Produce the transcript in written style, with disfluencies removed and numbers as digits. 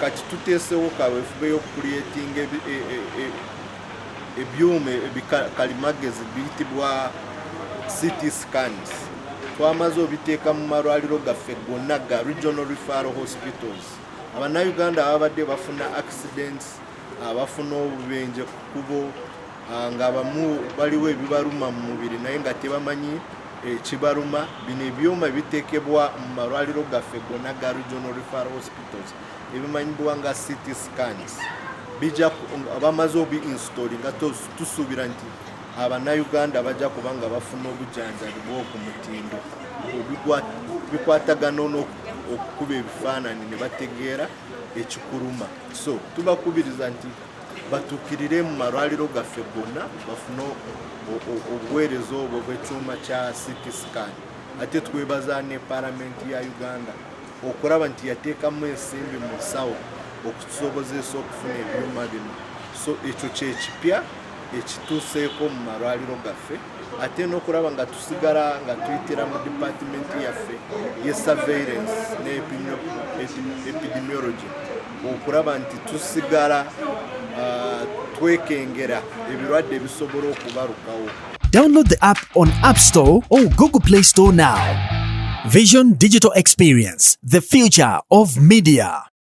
Kati tuteesewo kaweefube y'okucreatinga ebyuma ebikalimagezi biyitibwa CT scans. Twamaze obiteeka mu malwaliro gaffe gonna ga regional referral hospitals. Abannayuganda ababadde bafuna accidents, abafuna obubenje ku kkubo, nga bamu baliwo ebibaluma mu mubiri naye nga tebamanyi ekibaluma, bino ebyuma biteekebwa mu malwaliro gaffe gonna ga regional referral hospitals ebimanyibwa nga CT scans. Bijja bamaze obi installing nga tusuubira nti Abannayuganda bajja kuba nga bafuna obujjanjabi bw'oku mutindo bikwatagana n'okukuba ebifaananyi ne bategeera ekikuluma. So tubakubiriza nti batuukirire mu malwaliro gaffe gonna bafune obuweereza obwo bw'ekyuma kya CT scan. Ate twebaza ne Palamenti ya Uganda okulaba nti yateekamu ensimbi mu nsawo okutusobozesa okufuna ebyuma bino. So ekyo kyekipya ekituuseeko mu malwaliro gaffe, ate n'okulaba nga tusigala nga tuyitira mu dipatimenti yaffe ye surveillance ne epidemiology okulaba nti tusigala twekengera ebirwadde ebisobola okubalukawo. Download the app on App Store or Google Play Store now. Vision Digital Experience, the future of media.